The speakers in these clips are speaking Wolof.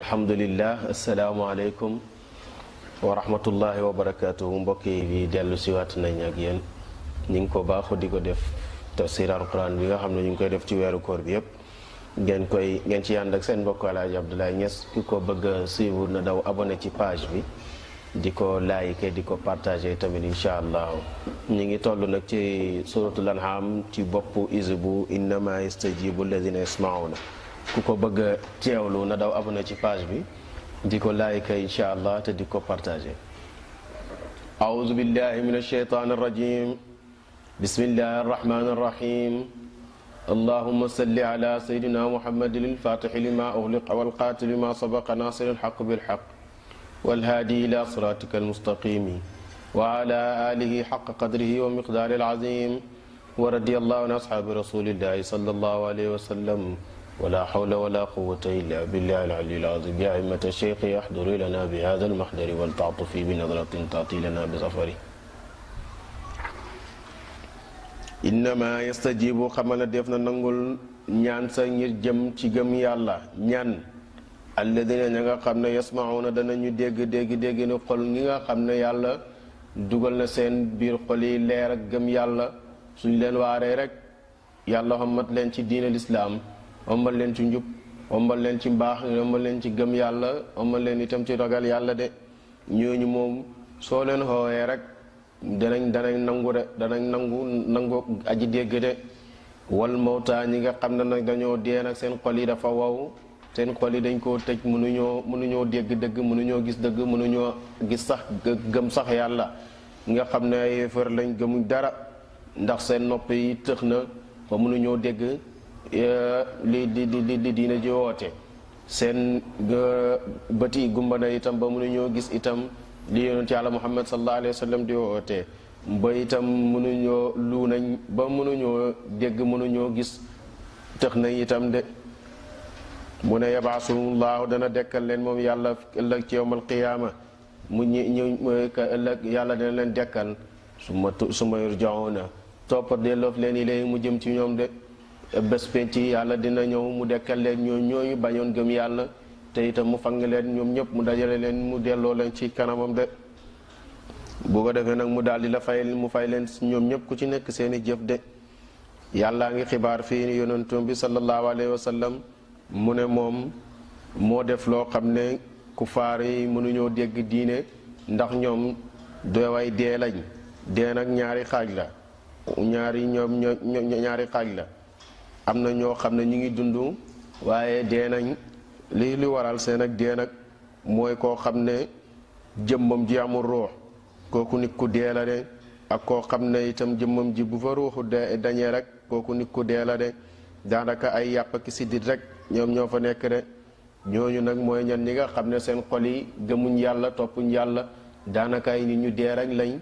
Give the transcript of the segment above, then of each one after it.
alhamdulillah asalaamaaleykum wa rahmatullahi wa barakaatuhu mbokk yi dellu siwaat nañ ak yéen ñi ngi ko baaxu di ko def tafsir alquran bi nga xam ne ñu ngi koy def ci weeru koor bi yépp ngeen ci ànd ak seen mbokk Alaaji Abdoulaye Niass ki ko bëgg a suivre na daw abonné ci page bi di ko like di ko partager tamit incha allah. ñu ngi toll nag ci suratul an'am ci boppu isbu innama yastajibu alladina yasmauna ku ko bëgg a teewlu na daw abonné ci page bi di ko like incha allah te di ko partager. أعوذ بالله من الشيطان الرجيم بسم الله الرحمن الرحيم اللهم صل على سيدنا محمد الفاتح لما أغلق والقاتل لما سبق ناصر الحق بالحق والهادي إلى صراطك المستقيم وعلى آله حق قدره ومقدار العظيم ورضي الله عن أصحاب رسول الله صلى الله عليه وسلم ولا حول ولا قوة إلا بالله العلي العظيم يا أئمة الشيخ احضروا لنا بهذا المحضر ولتعطفي بنظرة تعطي لنا بظفره إنما يستجيب خمنا دفنا نقول ñaan sa ngir jëm ci gëm yàlla ñaan alladina ña nga xam ne yasmauna danañu dégg ni xol ngi nga xam ne yàlla dugal na seen biir xol yi leer ak gëm yàlla suñ leen waaree rek yàlla xamat leen ci diine lislaam ombal leen ci njub ombal leen ci mbaax ombal leen ci gëm yàlla ombal leen itam ci ragal yàlla de ñooñu moom soo leen xooyee rek danañ nangu de danañ nangu aji dégg de wal mawta ñi nga xam ne nag dañoo dee nag seen xol yi dafa wow seen xol yi dañ koo tëj mënuñoo dégg dëgg mënuñoo gis dëgg mënuñoo gis sax gëm sax yàlla nga xam ne ay yéefar lañ gëmuñ dara ndax seen nopp yi tëx na ba mënuñoo dégg li diina ji woote seen bëti gumba na itam ba mënuñoo gis itam li yonent yàlla Muhammad sallallahu alayhi wa sallam di woote ba itam mënuñoo lu nañ ba mënuñoo dégg mënuñoo gis tëx nañ itam de mu ne yabaasullaahu dana dekkal leen moom yàlla ëllëg ci yawmal qiyaama mu ñu ëllëg yàlla dana leen dekkal summa yurjauna toppa delloof leen yi léegi mu jëm ci ñoom de bés penc yàlla dina ñëw mu dekkal leen ñooñu bañoon gëm yàlla te itam mu fang leen ñoom ñëpp mu dajale leen mu delloo leen ci kanamam de bu ko defee nag mu daal di la fay mu fay leen ñoom ñëpp ku ci nekk seeni jëf de yàllaa ngi xibaar fii yonentum bi sallallahu alayhi wa sallam mu ne moom moo def loo xam ne kufaar yi mënuñoo dégg diine ndax ñoom dooway dee lañ dee nag ñaari xaaj la ñaari xaaj la am na ñoo xam ne ñu ngi dund waaye dee nañ li waral seen ak dee nag mooy koo xam ne jëmmam ji amul ruux kooku nit ku dee la de ak koo xam ne itam jëmmam ji bu fa ruuxu dañee rek kooku nit ku dee la de daanaka ay yàpp ak siddit rek ñoom ñoo fa nekk de ñooñu nag mooy ñan ñi nga xam ne seen xol yi gëmuñ yàlla toppuñ yàlla daanaka ay nit ñu dee rek lañ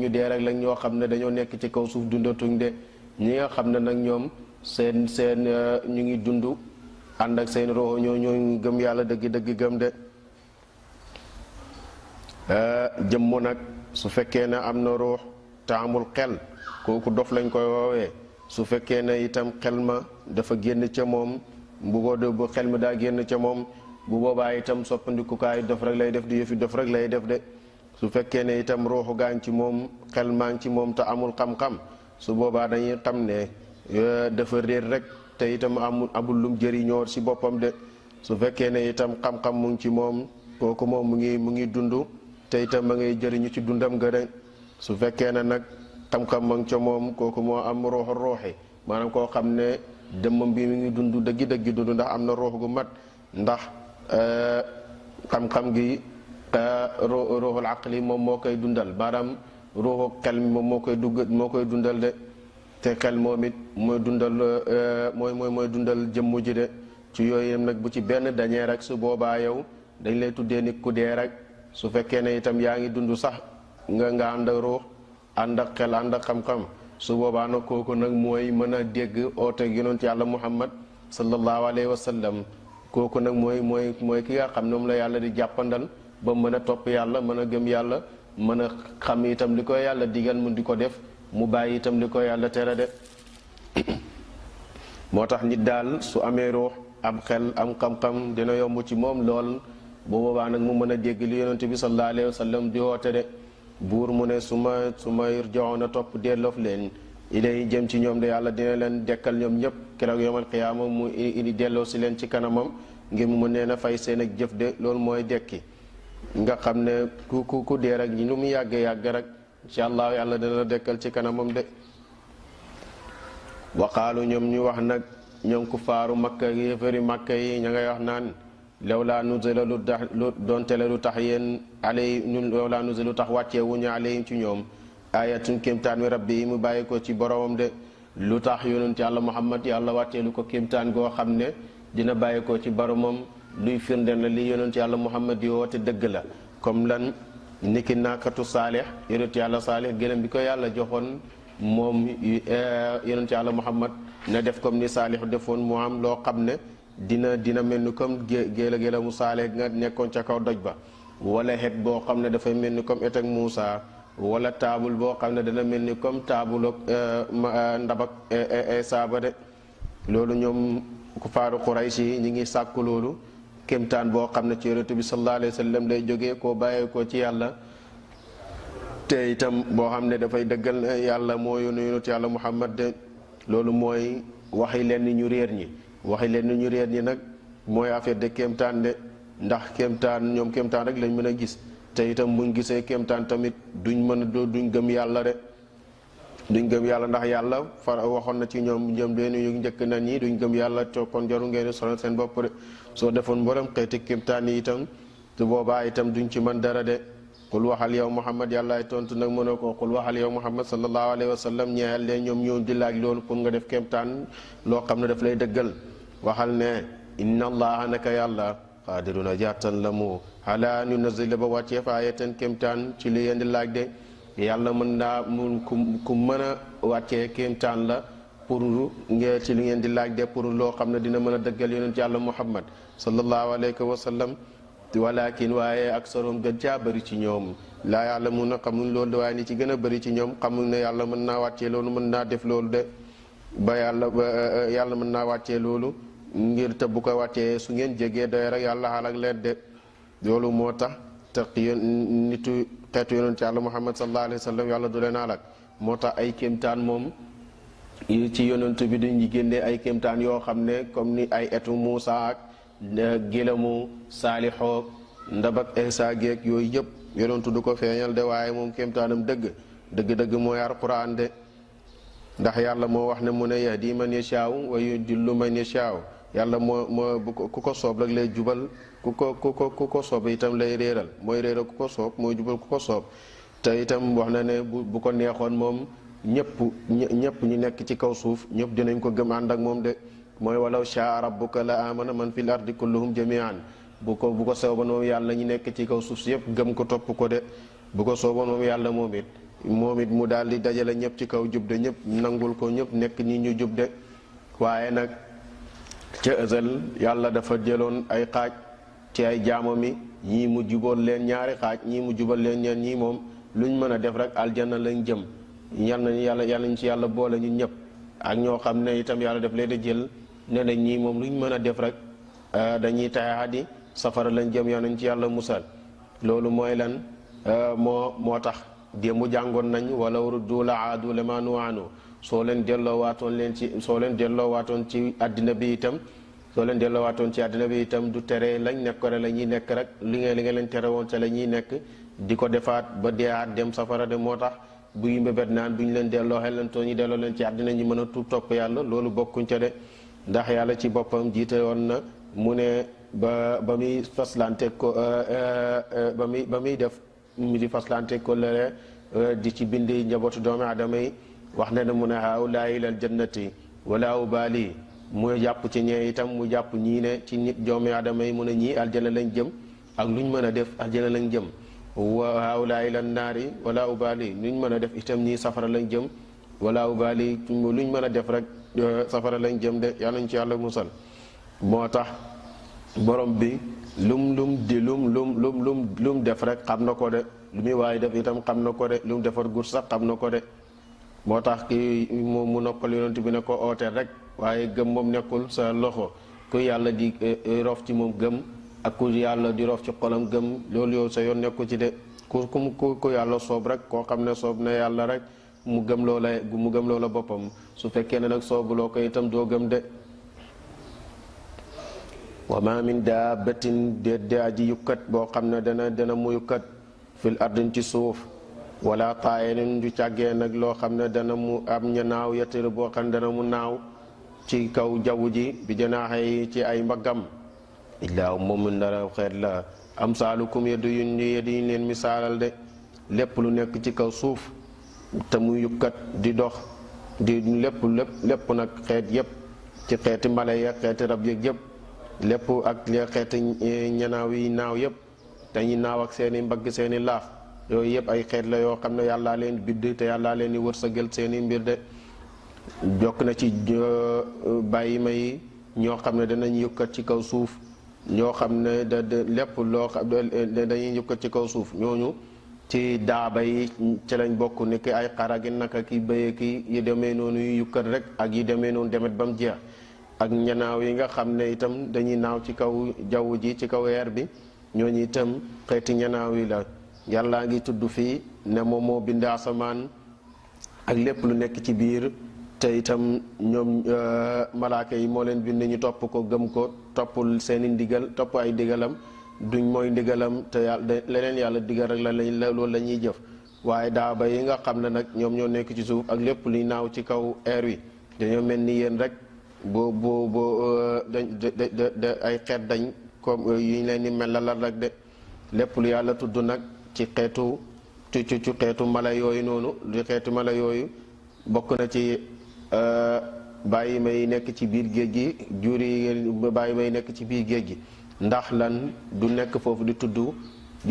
ñu dee rek lañ ñoo xam ne dañoo nekk ci kaw suuf dundatuñ de ñi nga xam ne nag ñoom seen ñu ngi dund ànd ak seen roxo ñoo gëm yàlla dëgg gëm de jëmm nag su fekkee ne am na ruux te amul xel kooku dof lañ koy woowee su fekkee ne itam xel ma dafa génn ca moom bu xel ma daa génn ca moom bu boobaa itam soppandikukaay dof rek lay def di yëfi dof rek lay def de su fekkee ne itam ruuxu gaa ngi ci moom xel maa ngi ci moom te amul xam-xam su boobaa dañuy xam ne dafa réer rek te itam amul lum jëriñoo ci boppam de su fekkee ne itam xam-xam mu ngi ci moom kooku moom mu ngi dund te itam ma ngay jëriñu ci dundam nga de su fekkee ne nag xam-xam ma ngi ca moom kooku moo am ruuxi maanaam koo xam ne dëmmam bi mi ngi dund dëgg dund ndax am na ruux gu mat ndax xam-xam gi ruuxul aqli moom moo koy dundal maanaam ruuxu xel mi moom moo koy dundal de te xel moom it mooy dundal jëmm ji de ci yooyu nag bu ci benn dañee rek su boobaa yow dañ lay tuddee nit ku dee rek su fekkee ne itam yaa ngi dund sax nga ànd ak ruux ànd ak xel ànd ak xam-xam su boobaa nag kooku nag mooy mën a dégg oote yonent yàlla muhammad sallallahu alayhi wa sallam kooku nag mooy ki nga xam ne moom la yàlla di jàppandal ba mën a topp yàlla mën a gëm yàlla mën a xam itam li ko yàlla digal mu di ko def mu bàyyi itam li ko yàlla tere de moo tax nit daal su amee ruux am xel am xam-xam dina yomb ci moom lool bu boobaa nag mu mën a dégg li yonent bi sallallahu alayhi wa sallam di woote de buur mu ne su ma joxoon a topp delloof leen ilay jëm ci ñoom de yàlla dina leen dekkal ñoom ñëpp keroog yawmal qiyaama mu indi delloo si leen ci kanamam ngir mu mën leen a fay seen ak jëf de loolu mooy dekki nga xam ne ku dee rek lu mu yàgg rek incha allah yàlla dina la dekkal ci kanamam de waqaalu ñoom ñu wax nag ñoom ku faaru makka yéefari makka yi ña ngay wax naan lawlaa nuzila lu doonte la lu tax yéen alay ñun lawlaa nuzila lu tax wàccee wuñu alayhim ci ñoom ayatun kéemtaan mi rabbi yi mu bàyyi ko ci boromam de lu tax yonent yàlla muhammad yàlla wàcceelu ko kéemtaan goo xam ne dina bàyyi ko ci boromam luy firndeel na li yonent yàlla muhammad di woote dëgg la comme lan niki naakatu saalix yonent yàlla saalix gëlëm bi ko yàlla joxoon moom yonent yàlla muhammad na def comme ni saalix defoon mu am loo xam ne dina mel ni comme géela mu saalix nga nekkoon ca kaw doj ba wala xeet boo xam ne dafay mel ni comme et ak Muusa wala taabul boo xam ne dana mel ni comme taabul ndabak saaba de loolu ñoom ku faaru Quraysh yi ñi ngi sàkku loolu kéemtaan boo xam ne ci yonent bi sallallahu alayhi wa sallam lay jógee koo bàyyee ko ci yàlla te itam boo xam ne dafay dëggal yàlla moo yónni yonent yàlla muhammad de loolu mooy waxi leen ni ñu réer ñi waxi leen ni ñu réer ñi nag mooy affaire de kéemtaan de ndax kéemtaan ñoom kéemtaan rek lañ mën a gis te itam buñ gisee kéemtaan tamit duñ gëm yàlla de duñ gëm yàlla ndax yàlla waxoon na ci ñoom leen yu njëkk na ñi duñ gëm yàlla kon jaru ngeen sonal seen bopp de soo defoon mboolem xeeti kéemtaan yi itam su boobaa itam duñ ci mën dara de xul waxal yow muhammad yàlla ay tontu nag mën a ko xul waxal yow muhammad sallallahu alayhi wa sallam ñeexal leen ñoom ñëw di laaj loolu pour nga def kéemtaan loo xam ne daf lay dëggal waxal ne inna allaha naka yàlla qaadiruna jàttan la mu ala nu nazila ba wàccee fa ayatan kéemtaan ci li yéen di laaj de yàlla mën naa mun ku mën a wàccee kéemtaan la pour ngeen ci li ngeen di laaj de pour loo xam ne dina mën a dëggal yonent yàlla muhammad sallallahu alayhi wa sallam walakin waaye ak soroom gën caa bëri ci ñoom laa yàlla mun na xamuñ loolu de waaye ni ci gën a bëri ci ñoom xamuñ ne yàlla mën naa wàccee loolu mën naa def loolu de ba yàlla mën naa wàccee loolu ngir te bu ko wàccee su ngeen jégee doy rek yàlla xalak leen de loolu moo tax te nitu xeetu yonent yàlla muhammad sallallahu alayhi wa sallam yàlla du leen xalak moo tax ay kéemtaan moom ci yonent bi duñu génnee ay kéemtaan yoo xam ne comme ni ay etu Muusa ak gélamu saalixoog ndabak Isa geeg yooyu yëpp yonentu du ko feeñal de waaye moom kéemtaanam dëgg mooy alquran de ndax yàlla moo wax ne mu ne yahdi man yashaaw wa yudillu man yashaaw yàlla moo ku ko soob rek lay jubal ku ko soob itam lay réeral mooy réeral ku ko soob mooy jubal ku ko soob te itam wax na ne bu ko neexoon moom ñëpp ñu nekk ci kaw suuf ñëpp dinañ ko gëm ànd ak moom de mooy walaw shaa rabbuka la amana man fil ardi kulluhum jamian bu ko sooboon moom yàlla ñi nekk ci kaw suuf si yëpp gëm ko topp ko de bu ko sooboon moom yàlla moom it mu daal di dajale ñëpp ci kaw jub de ñëpp nangul ko ñëpp nekk ñi ñu jub de waaye nag ca ësal yàlla dafa jëloon ay xaaj ci ay jaamami ñii mu jubal leen ñaari xaaj ñii mu jubal leen ñeen ñii moom luñ mën a def rek aljanna lañ jëm yàlla nañ ci yàlla boole ñun ñëpp ak ñoo xam ne itam yàlla daf leen a jël ne na ñii moom luñ mën a def rek dañuy taxadi safara lañ jëm yaa nañ ci yàlla musal loolu mooy lan moo tax démb jàngoon nañ wala ruddu la aadu limaa nuhuu anhu soo leen delloo waatoon ci àddina bi itam du tere lañ nekk rek la ñuy nekk rek li nga leen tere woon ca la ñuy nekk di ko defaat ba deeaat dem safara de moo tax buy mbébét naan bu ñu leen delloo xelantoo ñu delloo leen ci àddina ñi mën a tuub topp yàlla loolu bokkuñ ca de ndax yàlla ci boppam jiite woon na mu ne ba muy faslante ko ba muy def mi di faslante ko lere di ci bindi njabootu doomi adama yi wax na ne mu ne haulaa'i ilal jannati wala ubaali mu jàpp ci ñee itam mu jàpp ñii ne ci nit doomi adama yi mu ne ñii aljana lañ jëm ak luñ mën a def aljana lañ jëm wa haulaa'i ilan naari wala ubaali luñ mën a def itam ñii safara lañ jëm wala ubaali luñ mën a def rek safara lañ jëm de yàlla ñu ci yàlla musal moo tax borom bi lum def rek xam na ko de lu muy waaye def itam xam na ko de lu mu defar gur sax xam na ko de moo tax ki mu nokkal yonent bi ne ko ooteel rek waaye gëm moom nekkul sa loxo ku yàlla di rof ci moom gëm ak ku yàlla di rof ci xolam gëm loolu yow sa yoon nekku ci de ku yàlla soob rek koo xam ne soob na yàlla rek mu gëm loola boppam su fekkee ne nag soobuloo ko itam doo gëm de wa ma min daabatin de aji yukkat boo xam ne dana mu yukkat fil ardin ci suuf wala taayirin du càggee nag loo xam ne dana mu am ñanaaw yattir boo xam ne dana mu naaw ci kaw jaww ji bi janaaxee ci ay mbaggam illaa moom ndara xeet la am saalukum yeddu yuñ leen misaalal de lépp lu nekk ci kaw suuf te mu yukkat di dox di lépp nag xeet yépp ci xeeti mala ya xeeti rab yëg yépp lépp ak xeeti ñanaaw yi naaw yépp dañuy naaw ak seeni mbagg seeni laaf yooyu yëpp ay xeet la yoo xam ne yàllaa leen bidd te yàllaa leen di wërsëgal seeni mbir de jokk na ci bàyyi may ñoo xam ne danañ yukkat ci kaw suuf ñoo xam ne lépp loo xam dañuy yukkat ci kaw suuf ñooñu ci daaba yi ci lañ bokk ni ki ay xaragi naka ki béye ki yi demee noonu yu yukkat rek ak yi demee noonu demet ba mu jeex ak ñanaaw yi nga xam ne itam dañuy naaw ci kaw jaww ji ci kaw weer bi ñooñu itam xeeti ñanaaw yi la yàllaa ngi tudd fii ne moom moo bind asamaan ak lépp lu nekk ci biir te itam ñoom malaaka yi moo leen bind ñu topp ko gëm ko toppul seeni ndigal topp ay ndigalam duñ mooy ndigalam te yàlla leneen yàlla digal rek loolu la ñuy jëf waaye daaba yi nga xam ne nag ñoom ñoo nekk ci suuf ak lépp luy naaw ci kaw air wi dañoo mel ni yéen rek ay xeet dañ comme yu ñu leen di melalal rek de lépp lu yàlla tudd nag ci xeetu ci xeetu mala yooyu noonu lu xeetu mala yooyu bokk na ci bàyyi may nekk ci biir géej gi jur yi bàyyi may nekk ci biir géej gi ndax lan du nekk foofu di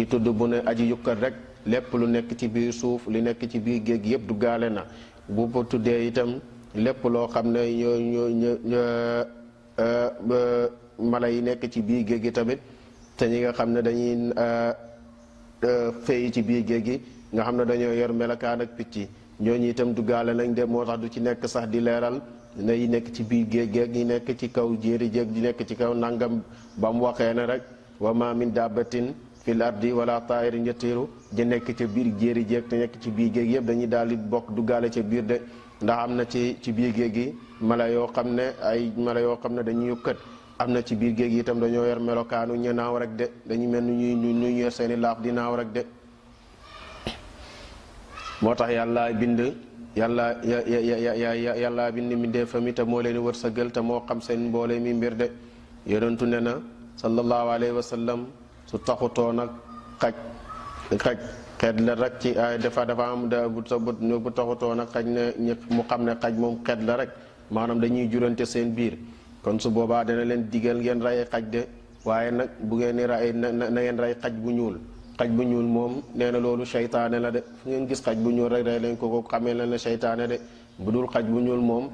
tudd bu ne aji yukkat rek lépp lu nekk ci biir suuf li nekk ci biir géej gi yëpp du gaale na bu ko tuddee itam lépp loo xam ne mala yi nekk ci biir géej gi tamit te ñi nga xam ne dañuy fay ci biir géej gi nga xam ne dañoo yor melakaan ak picc ñooñu itam duggaale nañ de moo tax du ci nekk sax di leeral ne yi nekk ci biir géej géej yi nekk ci kaw jéeri jéeg di nekk ci kaw nangam ba mu waxee ne rek wa ma min dabbatin fil ardi wala taayirin yatiiru di nekk ca biir jéeri jéeg te nekk ci biir géej yëpp dañuy daal di bokk duggaale ca biir de ndax am na ci biir géej gi mala yoo xam ne dañuy yukkat am na ci biir géej gi itam dañoo yor melokaanu ñu naaw rek de dañu mel ni ñuy yor seeni laaf di naaw rek de moo tax yàlla bind mbindeefam te moo leen wërsëgal te moo xam seen mboole mi mbir de yonentu ne na sallallahu alayhi wa sallam su taxutoo nag xaj xeet la rek ci dafa am bu taxutoo nag xaj ne mu xam ne xaj moom xeet la rek maanaam dañuy jurante seen biir kon su boobaa dana leen digal ngeen rey xaj de waaye nag bu ngeen ni rey na ngeen rey xaj bu ñuul xaj bu ñuul moom nee na loolu seytaane la de fu ngeen gis xaj bu ñuul rek rey leen ko xamee leen ne seytaane de bu dul xaj bu ñuul moom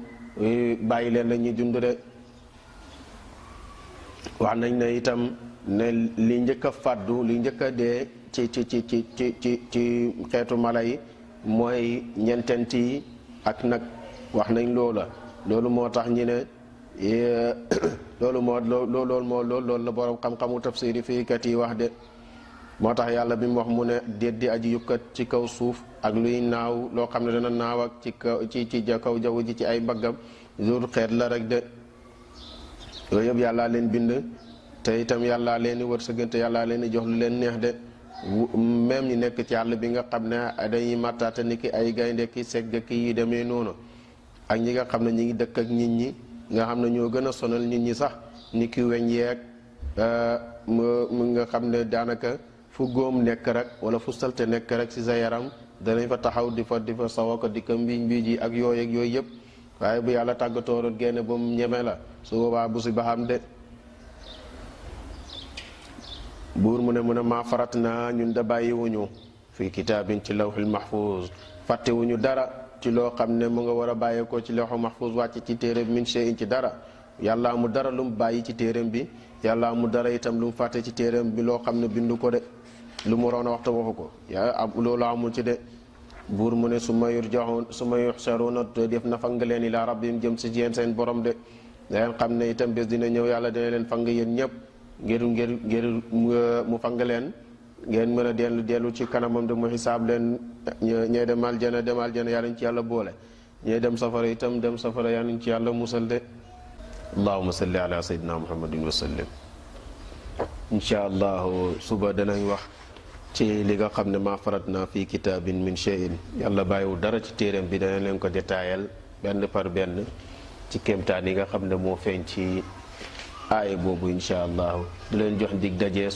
bàyyi leen la ñuy dund de wax nañ ne itam ne li njëkk a fàddu li njëkk a dee ci xeetu mala yi mooy ñentent yi ak nag wax nañ loolu moo tax ñi ne loolu la borom xam-xamu tafsiri fii kat yi wax de moo tax yàlla bi mu wax mu ne déet di aji yukkat ci kaw suuf ak luy naaw loo xam ne dana naaw ak ci kaw ci kaw jaww ji ci ay mbaggam loolu xeet la rek de yooyu yëpp yàllaa leen bind te itam yàllaa leen di wërsëgante yàllaa leen di jox lu leen neex de même ñi nekk ci àll bi nga xam ne dañuy màttaate ni ki ay gaynde ki segg ki yi demee noonu ak ñi nga xam ne ñi ngi dëkk ak nit ñi nga xam ne ñoo gën a sonal nit ñi sax ni ki weñ yeeg mu nga xam ne daanaka fu góom nekk rek wala fu salte nekk rek ci sa yaram danañ fa taxaw di fa sawa ko di ko mbiij yi ak yooyu yëpp waaye bu yàlla tàggatooroon génne ba mu ñeme la su boobaa bu si baxam de buur mu ne maa farat naa ñun da bàyyiwuñu fii kitaabin ci lawhil mahfuz fàttewuñu dara ci loo xam ne mu nga war a bàyyeekoo ci lawhul mahfuz wàcc ci téeréem min shay'in ci dara yàlla amul dara lu mu bàyyi ci téeréem bi yàlla amul dara itam lu mu fàtte ci téeréem bi loo xam ne bindu ko de lu mu roon a waxta waxu ko loolu amul ci de buur mu ne su ma yuxsaruuna def na fang leen ilaa rabbihim jëm si yéen seen borom de da ngeen xam ne itam bés dina ñëw yàlla dina leen fang yéen ñëpp ngir mu fang leen ngeen mën a dellu ci kanamam de mu xisaab leen. ñee dem aljana yàlla ñu ci yàlla boole ñee dem safara itam dem safara yàlla ñu ci yàlla musal de. allahumma salli ala sayyidina muhammadin wa sallim. insha allahu suba danañ wax ci li nga xam ne maa farat naa fi kitaabin min shay'in yàlla bàyyiwul dara ci téeram bi dana leen ko détaayal benn par benn ci kéemtaan yi nga xam ne moo feeñ ci aaya boobu insha allahu di leen jox dig daje